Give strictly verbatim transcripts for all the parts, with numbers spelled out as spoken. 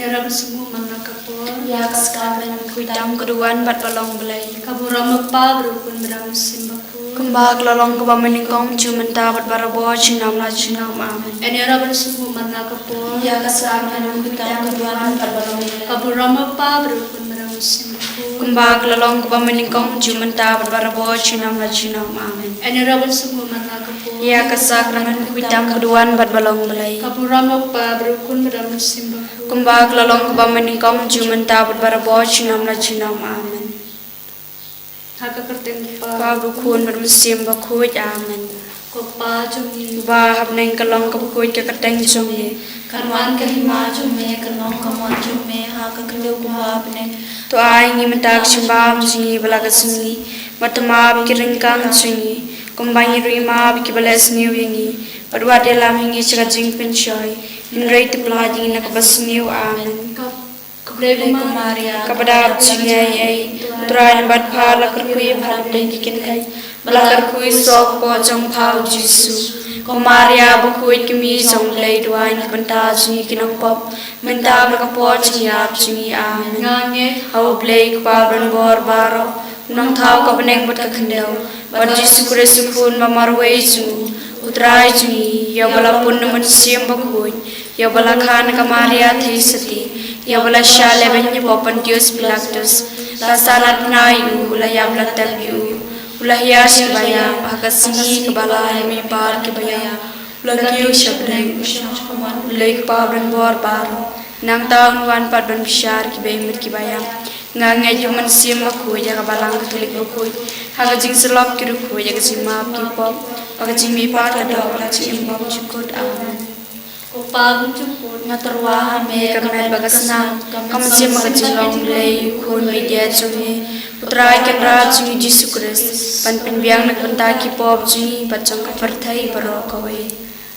Ïa ka sakrament khuid tam ka duwan bad ba long Blei. Ka burom u Kpa bad u Khun bad u Mynsiem Bakhuid. Kumba ka la long kaba mynnyngkong, juh mynta bad barabor, junom la junom. Amen. Ïa ka sakrament khuid tam ka duwan bad ba long Blei. Ka burom u Kpa bad u Khun bad u Mynsiem Bakhuid. Kumba ka la long kaba mynnyngkong, juh mynta bad barabor, junom la junom. Amen. Ïa ka sakrament khuid tam ka duwan bad ba long Blei. Ka burom u Kpa bad u Khun bad u Mynsiem Bakhuid. Kumba ka la long kaba mynnyngkong, juh mynta bad barabor, junom la junom. Amen. Ha ka kyrteng u Kpa, bad u Khun bad u Mynsiem Bakhuid. Amen. Ko Pa jong ngi uba ha bneng, kan long kaba khuid ka kyrteng jong me. Kan wan ka hima jong me, kan long ka mon jong me ha ka khyndew kumba ha bneng. To ai ngi mynta ka jingbam jong ngi ba la ka sngi, bad to map ïa ki ryngkang jong ngi kumba ngi ruh ngi map ïa kiba leh sniew ïa ngi. Bad wat ïalam ïa ngi sha ka jingpynshoi, hynrei to pyllait ïa ngi na kaba sniew. Amen. Ka Blei ko Maria, kaba dap jingaiei, U Trai u don bad pha, la kyrkhu ïa pha na pdeng ki kynthei, bad la kyrkhu ïa u soh ka kpoh jong pha u Jisu. Ko Maria bakhuid, ka Kmie jong U Blei, duwai na ka bynta jong ngi ki nongpop, mynta bad ha ka por jingïap jong ngi. Amen. Nga ngeit ha U Blei U Kpa uba don bor baroh, U Nongthaw ka bneng bad ka khyndew, bad U Jisu Khrist U Khun ba marwei jong u, U Trai jong ngi, ïa uba la pun na U Mynsiem Bakhuid, ïa uba la kha na ka Maria Theisotti, ïa uba la shah lehbeiñ hapoh Pontius Pilatus, la sahnarphna ïa u, la ïap la tep ïa u, u la hiar sha kiba ïap, ha ka sngi kaba lai u la mihpat ha kiba ïap, u la kiew sha bneng, u shong sha ka mon U Blei U Kpa uba don bor baroh. Nangta un wan pat ban bishar ïa kiba im bad kiba ïap. Nga ngeit ïa U Mynsiem Bakhuid, ïa ka Balang Katholik bakhuid, ha ka jingsyllok ki riewkhuid, ïa ka jingmap ki pop, ha ka jingmihpat ka doh, ha ka jingim bymjukut. Amen. Ko Pa bymjukut, nga tyrwa ha me ka met bad ka snam, ka mynsiem bad ka jinglong U Blei U Khun baieit jong me, U Trai Kynrad jong ngi U Jisu Khrist, ban pynbiang na ka bynta ki pop jong ngi bad jong ka pyrthei baroh kawei.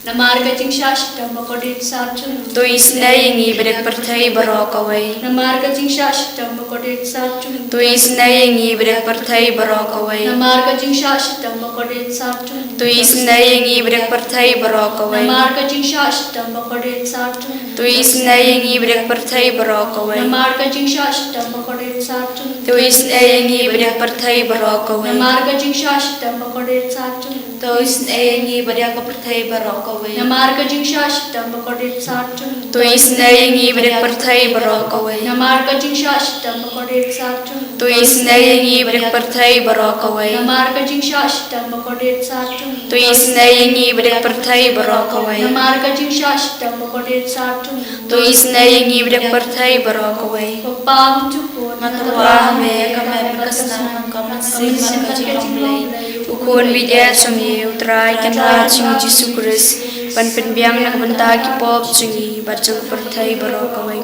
Namar ka jingshah shitom bakordit sar jong u, to isynei ïa ngi bad ïa ka pyrthei baroh kawei. Namar ka jingshah shitom bakordit sar jong u, to isynei ïa ngi bad ïa ka pyrthei baroh kawei. Namar ka jingshah shitom bakordit sar jong u, to isynei ïa ngi bad ïa ka pyrthei baroh kawei. Namar ka jingshah shitom bakordit sar jong u, to isynei ïa ngi bad ïa ka pyrthei baroh kawei. Namar ka jingshah shitom bakordit sar jong u, to isynei ïa ngi bad ïa ka pyrthei baroh kawei. Namar ka jingshah shitom bakordit sar jong u, to isynei ïa ngi bad ïa ka pyrthei baroh kawei. Namar ka jingshah shitom bakordit sar jong u, to isynei ïa ngi bad ïa ka pyrthei baroh kawei. Namar ka jingshah shitom bakordit sar jong u, to isynei ïa ngi bad ïa ka pyrthei baroh kawei. Namar ka jingshah shitom bakordit sar jong u, to isynei ïa ngi bad ïa ka pyrthei baroh kawei. Namar ka jingshah shitom bakordit sar jong u, to isynei ïa ngi bad ïa ka pyrthei baroh kawei. Ko Pa bymjukut, nga tyrwa ha me ka met bad ka snam, ka mynsiem bad ka jinglong U Blei U Khun baieit jong ngi, U Trai Kynrad jong ngi U Jisu Khrist, ban pynbiang na ka bynta ki pop jong ngi bad jong ka pyrthei baroh kawei.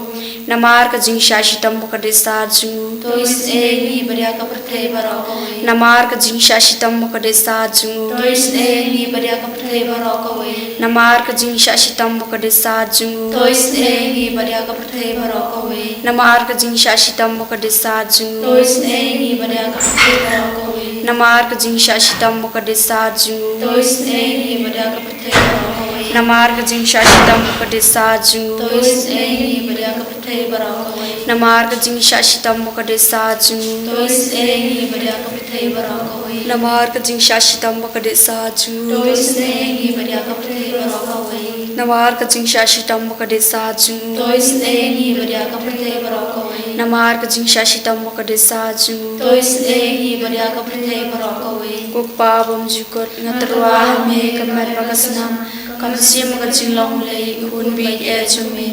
Namar ka jingshah shitom bakordit sar jong u, to isynei ïa ngi bad ïa ka pyrthei baroh kawei. Namar ka jingshah shitom bakordit sar jong u, to isynei ïa ngi bad ïa ka pyrthei baroh kawei. Namar ka jingshah shitom bakordit sar jong u, to isynei ïa ngi bad ïa ka pyrthei baroh kawei. Namar ka jingshah shitom bakordit sar jong u, to isynei ïa ngi bad ïa ka pyrthei baroh kawei. Namar ka jingshah shitom bakordit sar jong u, to isynei ïa ngi bad ïa ka pyrthei baroh kawei. Namar ka jingshah shitom bakordit sar jong u, to isynei ïa ngi bad ïa ka pyrthei baroh kawei. Namar ka jingshah shitom bakordit sar jong u, to isynei ïa ngi bad ïa ka pyrthei baroh kawei. Namar ka jingshah shitom bakordit sar jong u, to isynei ïa ngi bad ïa ka pyrthei baroh kawei. Namar ka jingshah shitom bakordit sar jong u, to isynei ïa ngi bad ïa ka pyrthei baroh kawei. Namar ka jingshah shitom bakordit sar jong u, to isynei ïa ngi bad ïa ka pyrthei baroh kawei. Ko Pa bymjukut, nga tyrwa ha me ka met bad ka snam, ka mynsiem bad ka jinglong U Blei U Khun baieit jong me,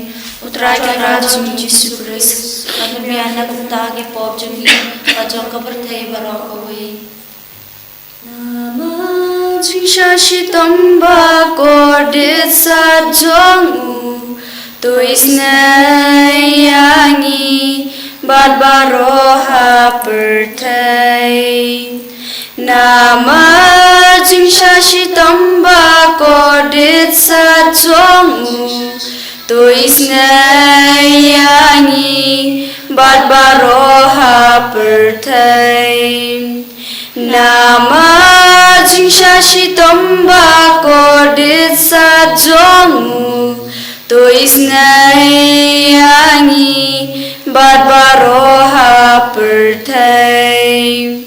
U Trai Kynrad jong ngi U Jisu Khrist, ban pynbiang na ka bynta ki pop jong ngi bad jong ka pyrthei baroh kawei. Namar ka jingshah shitom bakordit sar jong u, to isynei ïa ngi bad baroh ha pyrthei. Namar ka jingshah shitom bakordit sar jong u, to isynei ïa ngi bad baroh ha pyrthei. Namar ka jingshah shitom bakordit sar jong u, To isynei ïa ngi bad baroh ha pyrthei.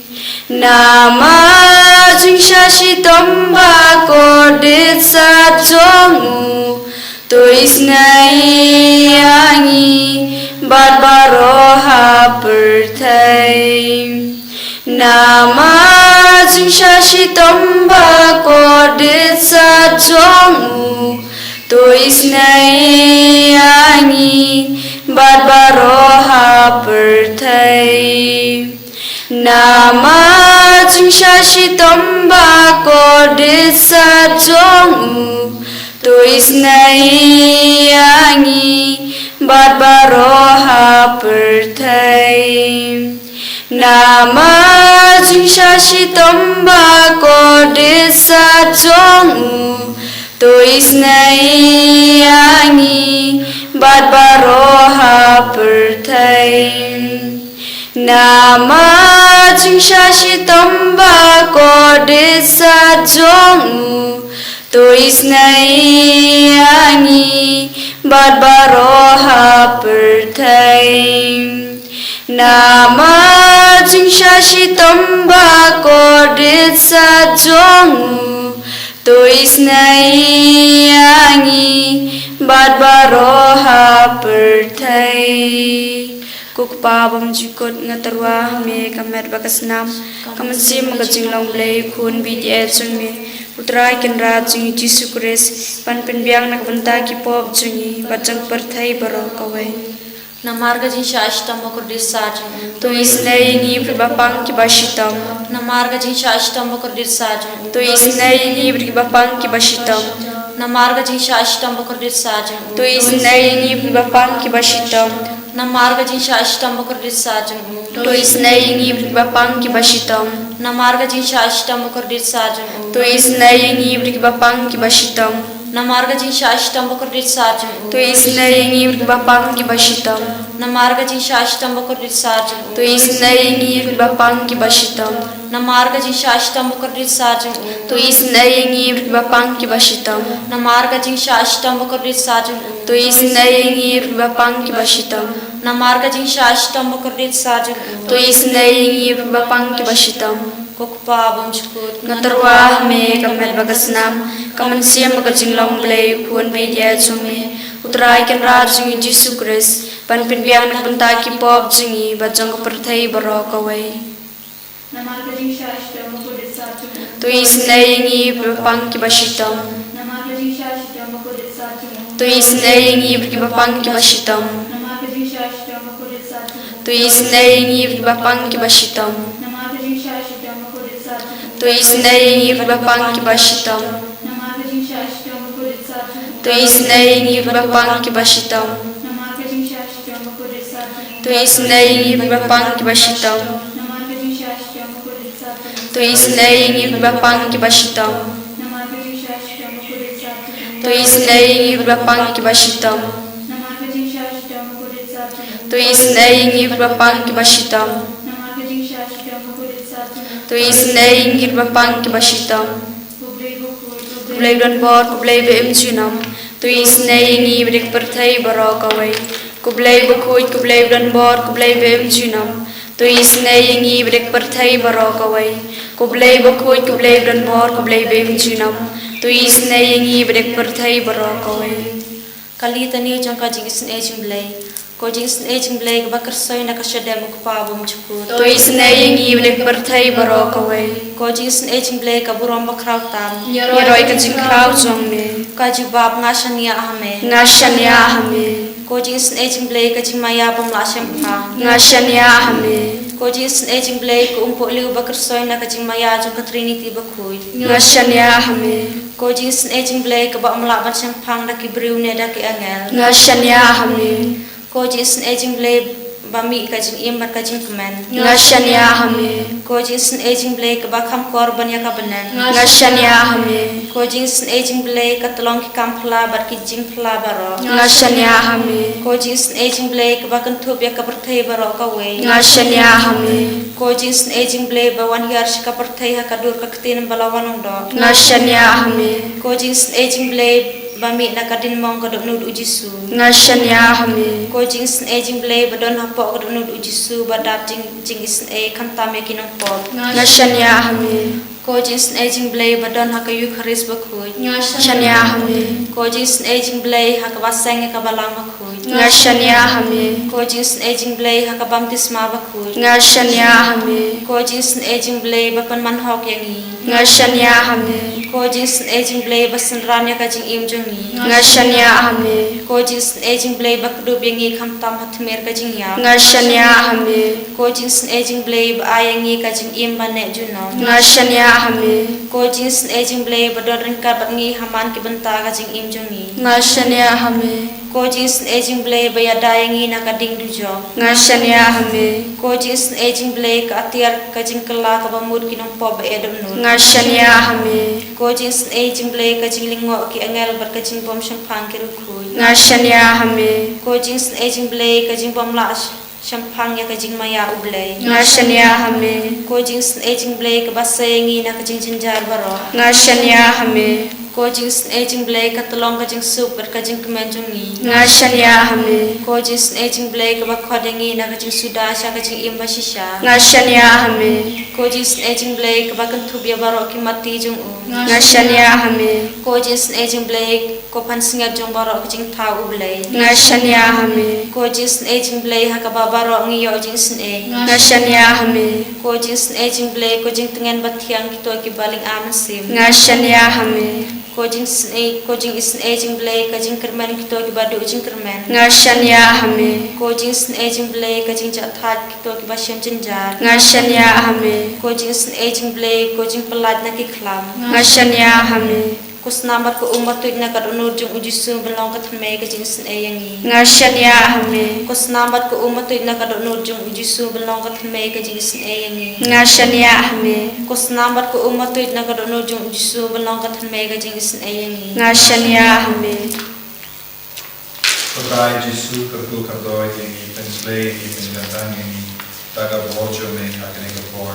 Namar jingshah shitom bakordit sat jong u, to isynei ïa ngi bad baroh ha pyrthei. Namar jingshah shitom bakordit sat jong u, to isynei ïa ngi bad baroh ha pyrthei. Namar jingshah shitom bakordit sat jong u, to isynei ïa ngi bad baroh ha pyrthei. Namar jingshah shitom bakordit sat jong u, to isynei ïa ngi bad baroh ha pyrthei. Namar jingshah shitom bakordit sat jong u, to isynei ïa ngi bad baroh ha pyrthei. Namar jingshah shitom bakordit sat jong u, to isynei ïa ngi bad baroh ha pyrthei. Ko Kpa bymjukut, nga tyrwa ha me ka met bad ka snam, ka mynsiem bad ka jinglong Blei, u Khun bad u Trai jong me, U Trai Kynrad jong ngi Jisu Khrist, ban pynbiang na ka bynta ki pop jong ngi bad jong ka pyrthei baroh kawei. Namar ka jingshah shitom bakordit sat jong u, to isynei ïa ngi bad ki bapang ki bashitom. Namar ka jingshah shitom bakordit sat jong u, to isynei ïa ngi bad ki bapang ki bashitom. Namar ka jingshah shitom bakordit sat jong u, to isynei ïa ngi bad ki bapang ki bashitom. Namar ka jingshah shitom bakordit sat jong u, to isynei ïa ngi bad ki bapang ki bashitom. Namar ka jingshah shitom bakordit sat jong u, to isynei ïa ngi bad ki bapang ki bashitom. Namar ka jingshah shitom bakordit sat jong u, to isynei ïa ngi bad ki bapang ki bashitom. Namar ka jingshah shitom bakordit sat jong u, to isynei ïa ngi bad ki bapang ki bashitom. Namar ka jingshah shitom bakordit sat jong u, to isynei ïa ngi bad ki bapang ki bashitom. Namar ka jingshah shitom bakordit sat jong u, to isynei ïa ngi bad ki bapang ki bashitom. Namar ka jingshah shitom bakordit sat jong u, to isynei ïa ngi bad ki bapang ki bashitom. Ko Kpa bymjukut, nga tyrwa ha me ka met bad ka snam, ka mynsiem bad ka jinglong Blei, u Khun bad u Trai jong me, U Trai Kynrad jong ngi Jisu Khrist, ban pynbiang na ka bynta ki pop jong ngi bad jong ka pyrthei baroh kawei. Namar ka jingshah shitom bakordit sat jong u, to isynei ïa ngi bad ki bapang ki bashitom. Namar ka jingshah shitom bakordit sat jong u, to isynei ïa ngi bad ki bapang ki bashitom. Namar ka jingshah shitom bakordit sat jong u, to isynei ïa ngi bad ki bapang ki bashitom. Namar ka jingshah shitom bakordit sat jong u, to isynei ïa ngi bad ki bapang ki bashitom. Namar ka jingshah shitom bakordit sat jong u, to isynei ïa ngi bad ki bapang ki bashitom. Namar ka jingshah shitom bakordit sat jong u, to isynei ïa ngi bad ki bapang ki bashitom. Namar ka jingshah shitom bakordit sat jong u, to isynei ïa ngi bad ki bapang ki bashitom. Namar ka jingshah shitom bakordit sat jong u, to isynei ïa ngi bad ki bapang ki bashitom. Namar ka jingshah shitom bakordit sat jong u, to isynei ïa ngi bad ki bapang ki bashitom. Namar ka jingshah shitom bakordit sat jong u, to isynei ïa ngi bad ki bapang ki bashitom. Ko Blei bakhuid, ko Blei badonbor, ko Blei ba im junom, to isynei ïa ngi bad ïa ka pyrthei baroh kawei. Ko Blei bakhuid, ko Blei badonbor, ko Blei ba im junom, to isynei ïa ngi bad ïa ka pyrthei baroh kawei. Ko Blei bakhuid, ko Blei badonbor, ko Blei ba im junom, to isynei ïa ngi bad ïa ka pyrthei baroh kawei. Ka Litani jong ka jingisynei jong u Blei. Ko jingisynei jong u Blei kaba kyrsoi na ka shadem u Kpa bymjukut, to isynei ïa ngi bad ïa ka pyrthei baroh kawei. Ko jingisynei jong u Blei ka burom bakhraw tam, ïaroh ïa ka jingkhraw jong me. Ka jubab, nga shaniah ha me, nga shaniah ha me. Ko jingisynei jong u Blei ka jingmaïa bym lah shemphang, nga shaniah ha me. Ko jingisynei jong u Blei ka umpohliew ba kyrsoi na ka jingmaïa jong ka Trinity bakhuid, nga shaniah ha me. Ko jingisynei jong u Blei kaba ym lah ban shemphang da ki briew ne da ki angel, nga shaniah ha me. Ko jingisynei jong u Blei ba mih ka jingim bad ka jingkmen, nga shaniah ha me. Ko jingisynei jong u Blei kaba kham kor ban ïa ka bneng, nga shaniah ha me. Ko jingisynei jong u Blei ka tlong ki kam phylla bad ki jingphylla baroh, nga shaniah ha me. Ko jingisynei jong u Blei kaba kynthup ïa ka pyrthei baroh kawei, nga shaniah ha me. Ko jingisynei jong u Blei ba wan hiar sha ka pyrthei ha ka dur ka ktien ba la wan ong doh, nga shaniah ha me. Ko jingisynei jong u Blei ba mih na ka dien mong ka dohnud u Jisu. Nga shaniah ha me. Ko Jingsynei Jingblei ba don hapoh ka dohnud u Jisu, ba dap jing, jingisynei khamtam ïa ki nongpop. Nga shaniah ha me. Ko Jingsynei Jingblei ba don ha ka Eukharist bakhuid. Nga shaniah ha me. Ko Jingsynei Jingblei ha kaba seng ïa ka Balang bakhuid. Nga shaniah ha me. Ko Jingsynei Jingblei ha ka baptisma bakhuid. Nga shaniah ha me. Ko Jingsynei Jingblei ba pynman hok ïa ngi. Nga shaniah ha me. Ko Jingsynei Jingblei ba synran ïa ka jingim jong ngi. Nga shaniah ha me. Ko Jingsynei Jingblei ba kdup ïa ngi khamtam ha tmier ka jingïap. Nga shaniah ha me. Ko Jingsynei Jingblei ba ai ïa ngi ka jingim ba neh junom. Nga shaniah ha me. Ko Jingsynei Jingblei ba don ryngkat bad ngi ha man ki bynta ka jingim jong ngi. Nga shaniah ha me. Ko Jingsynei Jingblei ba ïada ïa ngi na ka ding dujok. Nga shaniah ha me. Ko Jingsynei Jingblei ka atiar ka jingkylla kaba mut ki nongpop ba eh dohnud. Nga shaniah ha me. Ko Jingsynei Jingblei ka jinglyngngoh ki angel bad ka jingbym shemphang ki riewkhuid. Nga shaniah ha me. Ko Jingsynei Jingblei ka jingbym lah sh-, shemphang ïa ka jingmaïa U Blei. Nga shaniah ha me. Ko Jingsynei Jingblei kaba sei ïa ngi na ka jingjynjar baroh. Nga shaniah ha me. Ko Jingsynei Jingblei ka tyllong ka jingsuk bad ka jingkmen jong ngi. Nga shaniah ha me. Ko Jingsynei Jingblei kaba khot ïa ngi na ka jingsuda sha ka jingim bashisha. Nga shaniah ha me. Ko Jingsynei Jingblei kaba kynthup ïa baroh ki mati jong u. Nga shaniah ha me. Ko Jingsynei Jingblei ko pansngiat jong baroh ka jingthaw U Blei. Nga shaniah ha me. Ko Jingsynei Jingblei ha kaba baroh ngi ïoh jingisynei. Nga shaniah ha me. Ko Jingsynei Jingblei ko jingtngen bathiang kito kiba lynga mynsiem. Nga shaniah ha me. Ko Jingsynei, ko Jingisynei Jingblei ka jingkyrmen kito kiba duh jingkyrmen. Nga shaniah ha me. Ko Jingsynei Jingblei ka jingjahthait kito kiba shem jynjar. Nga shaniah ha me. Ko Jingsynei Jingblei ko jingpyllait na ki khlam. Nga shaniah ha me. Ko snam bad ko um batuid na ka dohnud jong u Jisu ban long ka thymmei ka jingisynei ïa ngi. Nga shaniah ha me. Ko snam bad ko um batuid na ka dohnud jong u Jisu ban long ka thymmei ka jingisynei ïa ngi. Nga shaniah ha me. Ko snam bad ko um batuid na ka dohnud jong u Jisu ban long ka thymmei ka jingisynei ïa ngi. Nga shaniah ha me. Ko Trai Jisu, kyrkhu kyrdoh ïa ngi, pynslei ïa ngi, pynkyntang ïa ngi da ka bor jong me ha kane ka por.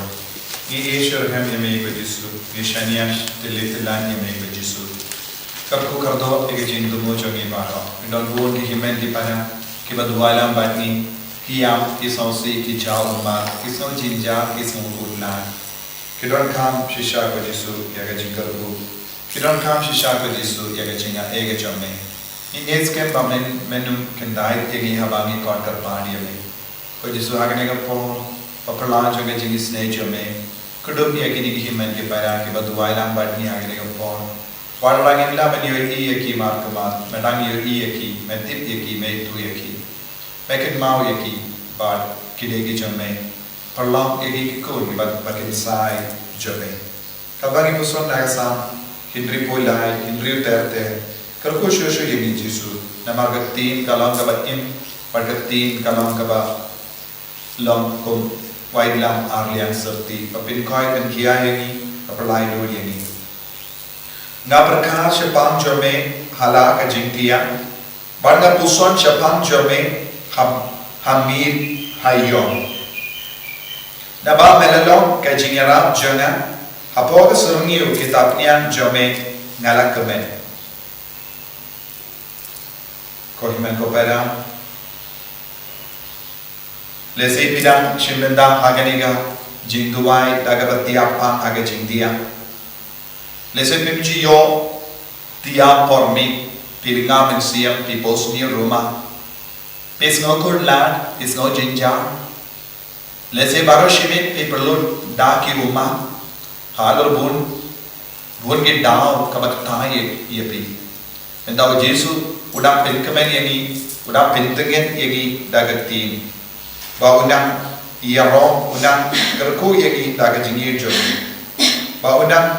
Ngi ïeit shitrhem ïa me ko Jisu, ngi shaniah tylli tyllan ïa me ko Jisu. Kyrkhu kyrdoh ïa ka jingthmu jong ngi baroh. Ngi don bun ki hynmen ki para kiba duwai lang bad ngi, ki ïap, ki sngewsih, ki jaw ummat, ki sngew jynjar, ki sngew khuslai. Ki donkam shisha ko Jisu ïa ka jingkyrkhu. Ki donkam shisha ko Jisu ïa ka jingaiei ka jong me. Ngi ngeit skhem ba men, men ym khyndai ïa ngi haba ngi khot kyrpad ïa me. Ko Jisu, ha kane ka por, ba pyrshah jong ka jingisynei jong me, kdup ïa kine ki hynmen ki para kiba duwai lang bad ngi ha kane ka por. Wat la ngim lah ban ïohi ïa ki mar ka mar, me dang ïohi ïa ki, me tip ïa ki, me ithuh ïa ki. Me kynmaw ïa ki bad ki dei ki jong me. Pynlong ïa ki ki khun kiba, ba kynsai jong me. Katba ngi puson na ka Salm hynriewphew lai, hynriew ter ter. Kyrkhu shuh shuh ïa ngi Jisu, namar ka ktien ka long kaba im, bad ka ktien ka long kaba long kum wailam arliang syrti, ba pynkhoi pynkhia ïa ngi, ba pynlait lut ïa ngi. Nga pyrkhat shaphang jong me ha la ka jingtieng, bad nga puson shaphang jong me ha, ha miet ha ïong. Naba me la long ka jingïarap jong nga, hapoh ka syrngiew ki tapniang jong me nga la kmen. Ko hynmen ko para, lehse phi dang shim bynta ha kane ka jingduwai da kaba tiap pat ha ka jingdiah. Lehse phim ju ïoh tiap por miet, phi lynga mynsiem, phi pos ni ruma. Phi sngew khuslai, phi sngew jynjar. Lehse baroh shi miet phi pynlut da ki ummat. Halor bun, bun ki daw kaba ktah ïa, ïa phi. Mynta u Jisu u dang pynkmen ïa ngi, u dang pyntngen ïa ngi da ka ktien. Ba u dang ïaroh, u dang kyrkhu ïa ngi da ka jingïeit jong u. Ba u dang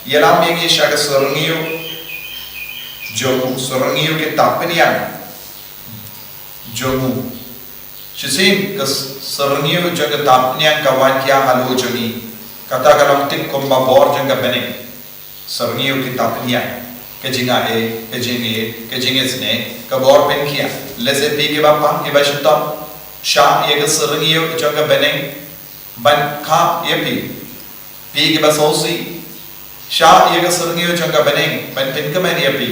ïalam ïa ngi sha ka syrngiew jong u, syrngiew ki tapniang jong u. Shisien ka s-, syrngiew jong ka tapniang ka wan khia halor jong ngi. Kata ka long tip kumba bor jong ka bneng. Syrngiew ki tapniang, ka jingaiei, ka jingïeit, ka jingisynei, ka bor pynkhia. Lehse phi kiba pang, kiba shitom, shah ïa ka syrngiew jong ka bneng ban khap ïa phi. Phi kiba sngewsih, shah ïa ka syrngiew jong ka bneng ban pynkmen ïa phi.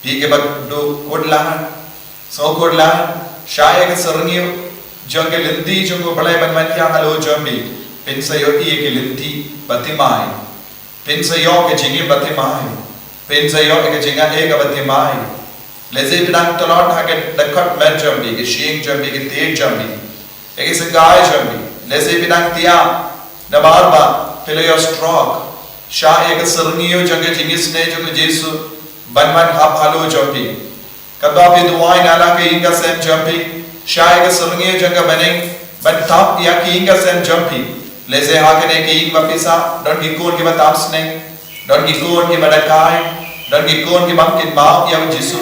Phi kiba duh kut lad, sngewkut lad, shah ïa ka syrngiew jong ka lynti jong U Blei ban wan ïa halor jong phi. Phin sa ïohi ïa ka lynti ba thymmai. Phin sa ïoh ka jingim ba thymmai. Phin sa ïoh ïa ka jingaiei kaba thymmai. Lehse phi dang tlot ha ka dkhot met jong phi, ka shyieng jong phi, ka tied jong phi, ïa ki sykai jong phi. Lehse phi dang thiah namar ba phi la ïoh stroke. Shah ïa ka syrngiew jong ka jingisynei jong U Jisu ban wan hap halor jong phi. Katba phi duwai na la ka ïing ka sem jong phi, shah ïa ka syrngiew jong ka bneng ban tap ïa ka ïing ka sem jong phi. Lehse ha kane ka ïing ba phi sah don ki khun kiba tam sneng, don ki khun kiba dakai, don ki khun kiba kynmaw ïa U Jisu,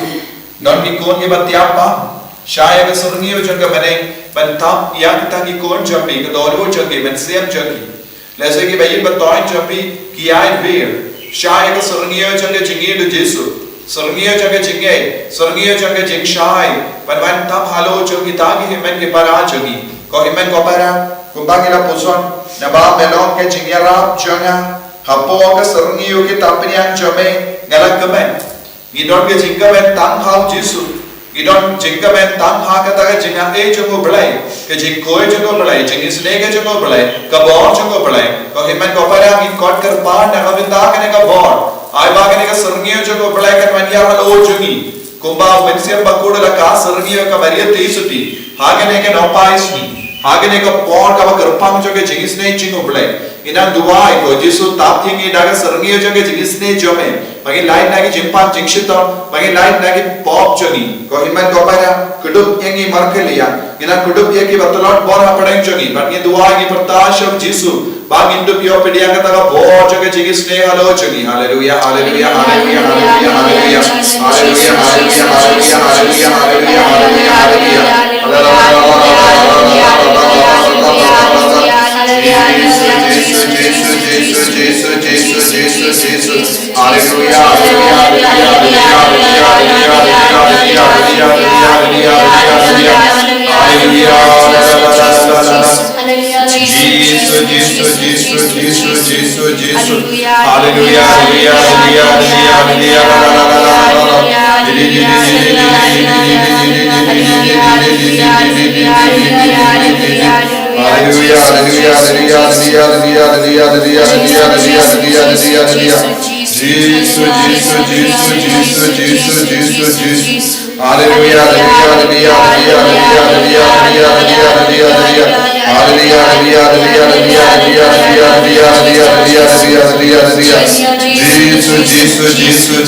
don ki khun kiba thiah bam. Shah ïa ka syrngiew jong ka bneng ban tap ïa kita ki khun jong phi, ka dohnud jong ki, mynsiem jong ki. Lehse kiba ïeit ba thoiñ jong phi ki ïaid wir. Shah ïa ka syrngiew jong ka jingïeit U Jisu, syrngiew jong ka jingngeit, syrngiew jong ka jingshai ban wan tap halor jong kita ki hynmen ki para jong ngi. Ko hynmen ko para, kumba ngi la pyrshang, naba me long ka jingïarap jong nga hapoh ka syrngiew ki tapniang jong me, nga la kmen. Ngi don ka jingkmen tang ha U Jisu. Ngi don jingkmen tang ha kata ka jingaiei jong U Blei, ka jingkhuid jong U Blei, jingisynei ka jong U Blei, ka bor jong U Blei. Ko hynmen ko para, ngin khot kyrpad na ka bynta kane ka bor. Ai ba kane ka syrngiew jong U Blei kan wan ïa halor jong ngi. Kumba u Mynsiem Bakhuid u la kha syrngiew kaba riat te suti ha kane ka nohpai sngi, ha kane ka por kaba kyrpang jong ka jingisynei jong U Blei. Ngi nang duwai, ko Jisu, tap ïa ngi da ka syrngiew jong ka jingisynei jong me, ba ngin lait na ki jingpang jingshitom, ba ngin lait na ki pop jong ngi. Ko hynmen ko para, kdup ïa ngi markylliang. Ngi nang kdup ïa kiba tlot bor hapdeng jong ngi, bad ngi duwai, ngi pyrta sha U Jisu ba ngin dup ïoh pdiang kata ka bor jong ka jingisynei halor jong ngi. Haleluia, haleluia, haleluia, haleluia, haleluia. Haleluia, haleluia, haleluia, haleluia, haleluia, haleluia, haleluia. Jisu, Jisu, Jisu, Jisu, Jisu, Jisu, Jisu, Jisu. Haleluia, haleluia, haleluia, haleluia. Haleluia. Jisu, Jisu, Jisu, Jisu, Jisu, Jisu. Haleluia, haleluia, haleluia, haleluia, haleluia, haleluia. Haleluia, haleluia, haleluia, haleluia, haleluia, haleluia, haleluia. Jisu, Jisu, Jisu, Jisu, Jisu, Jisu, Jisu. Haleluia, haleluia, haleluia, haleluia, haleluia. Jisu, Jisu,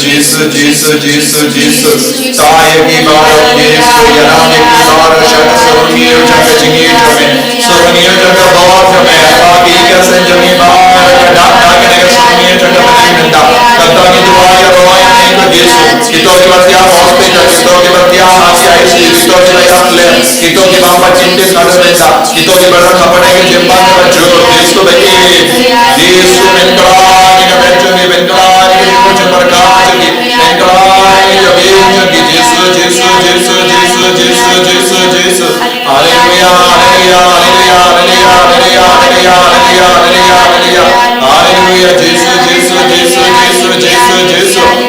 Jisu, Jisu, Jisu, Jisu. Tap ïa ngi baroh Jisu, ïalam ïa ngi baroh sha ka syrngiew jong ka jingim jong me. Syrngiew jong ka bor jong me, ba ki ïing ki sem jong ngi baroh ka dap da kane ka syrngiew jong ka bneng mynta. Kata ngi duwai ïa baroh ïa ngi ko Jisu. Kito kiba thiah ha hospital, kito kiba thiah ha C I C U, kito kiba ïap lem, kito kiba ym pat shim tin haduh mynta, kito kiba dang hapdeng ka jingpang kaba jur, Jisu ba ïeit. Jisu, pynkylla ïa ka met jong ngi, pynkylla ïa ka jingpyrkhat jong ngi, pynkylla ïa ka jingim jong ngi, Jisu, Jisu, Jisu. Haleluia, haleluia, haleluia. Haleluia, Jisu, Jisu, Jisu.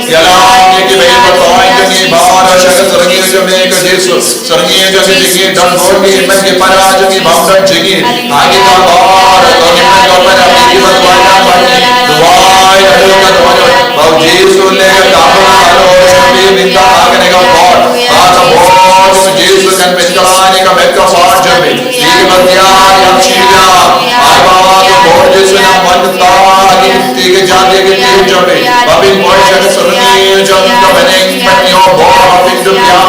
Ïalam ïa kiba ïeit ba thoiñ jong ngi baroh sha ka syrngiew jong me ko Jisu. Syrngiew jong ka jingim, don bun ki hynmen ki para jong ngi bym don jingim. Ha kita baroh, ko hynmen ko para, kiba duwai lang bad ngi, duwai haduh ka dohnud ba U Jisu un leh ka kam halor jong phi mynta ha kane ka por. Ba ka bor jong U Jisu kan pynkylla ïa ka met ka phad jong phi. Phi kiba thiah, ïap shiliang, ai ba ka bor Jisu nang wan kata ha ki kti ki jait ki kti jong phi, ba phin poi sha ka syrngiew jong ka bneng ban ïoh bor ba phin dup ïa.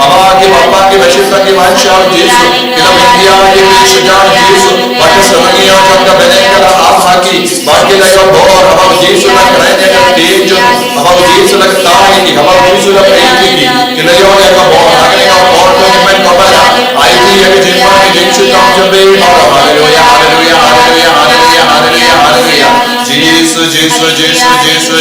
Haba ki bapang ki bashisha ki ban sha U Jisu, ki la pyndiah ïa ki sha U Jisu, ba ka syrngiew jong ka bneng ka la hap ha ki, ba ki la ïoh bor haba U Jisu la kren ïa ka ktien jong, haba U Jisu la kta ïa ki, haba U Jisu la peit ïa ki. Ki la ïoh ïa ka bor, ha kane ka por ko hynmen ko para, aiti ïa ka jingwan ka jingshitom jong phi baroh. Haleluia, haleluia, haleluia, haleluia, haleluia, haleluia. Jisu, Jisu, Jisu, Jisu.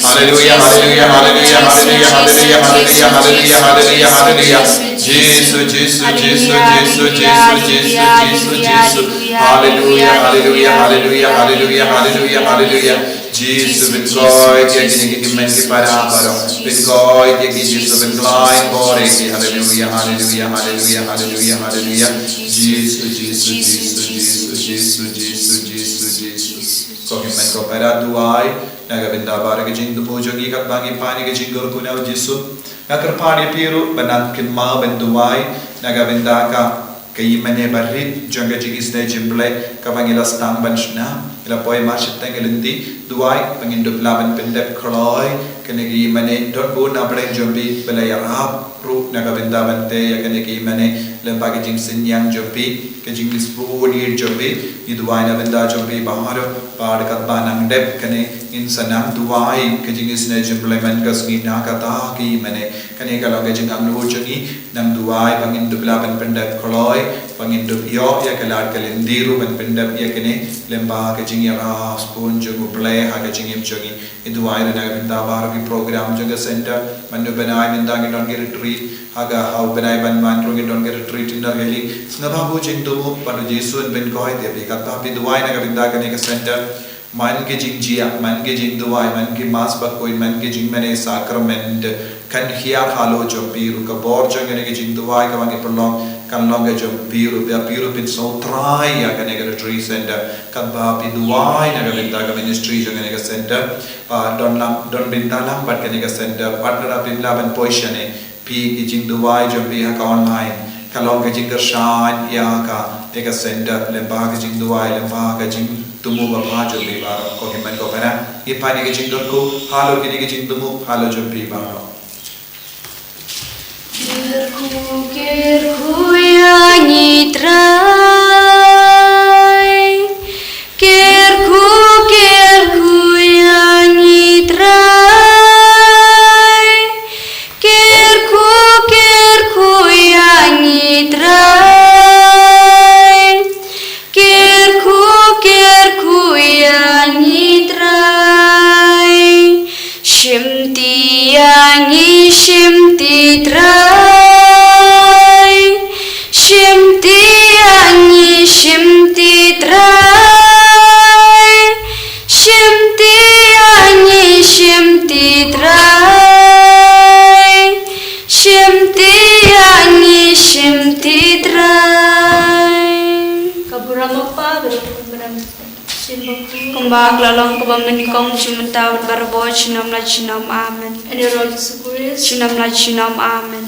Haleluia, haleluia, haleluia, haleluia, haleluia, haleluia, haleluia, haleluia. Jisu, Jisu, Jisu, Jisu, Jisu, Jisu, Jisu, Jisu. Haleluia, haleluia, haleluia, haleluia, haleluia, haleluia. Jisu, pynkoit ïa kine ki hynmen ki para baroh. Pynkoit ïa ki, Jisu, pynkylla bor ïa ki. Haleluya, haleluya, haleluya, haleluya, haleluya. Jisu, Jisu, Jisu, Jisu, Jisu, Jisu, Jisu, Jisu. Ko hynmen ko para, duwai na ka bynta baroh ka jingthmu jong ngi katba ngi pan ïa ka jingkyrkhu na u Jisu. Nga kyrpad ïa phi ruh ban nang kynmaw ban duwai na ka bynta ka, ka ïingmane barit jong ka jingisynei jong U Blei kaba ngi la sdang ban shna. Ngi la poi mar shiteng ka lynti, duwai ba ngin dup lah ban pyndep kloi kane ka ïingmane. Don bun na pdeng jong phi ba la ïarap ruh na ka bynta ban tei ïa kane ka ïingmane lyngba ka jingsynñiang jong phi, ka jingïasyrdoh jong phi. Ngi duwai na bynta jong phi baroh, bad katba nang dep kane ngin sa nang duwai ka jingisynei jong U Blei man ka sngi na kata ka ïingmane. Kane ka long ka jingangnud jong ngi, nang duwai ba ngin dup lah ban pyndep kloi, ba ngin dup ïoh ïa ka lad ka lynti ruh ban pyndep ïa kane lyngba ka jingïarap sbun jong U Blei ha ka jingim jong ngi. Ngi duwai ruh na ka bynta baroh ki program jong ka center. Mynta u bnai mynta ngi don ki retreat, ha ka, ha u bnai ban wan ruh ngi don ki retreat inner healing. Sngap ha u jingthmu, bad u Jisu un pynkoit ïa phi katba phi duwai na ka bynta kane ka center. Man ki jingjia, man ki jingduwai, man ki mass bakhuid, man ki jingmane sacrament, kan hiar halor jong phi ruh. Ka bor jong kane ka jingduwai kaba ngi pynlong kan long ka jong phi ruh, ba phi ruh phin sngewtrai ïa kane ka retreat center. Katba phi duwai na ka bynta ka ministry jong kane ka center, ba don lang, don bynta lang bad kane ka center, bad lada phim lah ban poi shane, phi, ki jingduwai jong phi ha ka online ka long ka jingkyrshan ïa ka, ïa ka center lyngba ka jingduwai, lyngba ka jingthmu babha jong phi baroh. Ko hynmen ko para, ngi pan ïa ka jingkyrkhu halor kine ki jingthmu halor jong phi baroh. Kyrkhu, kyrkhu ïa ngi Trai. Kyrkhu, kyrkhu ïa ngi Trai. Kyrkhu, kyrkhu ïa ngi Trai. Kyrkhu, kyrkhu ïa ngi Trai. Shimti ïa ngi, shimti Trai. Shimti ïa ngi, shimti Trai. Shimti ïa ngi, shimti Trai. Shimti ïa ngi, shimti Trai. Ka burom u Kpa, ka burom u Khun, ka burom u Mynsiem Bakhuid. Kumba ka la long, kumba mynnyngkong, sha mynta, bad barabor, junom la junom. Amen. Ïa u Jisu Khrist. Junom la junom. Amen.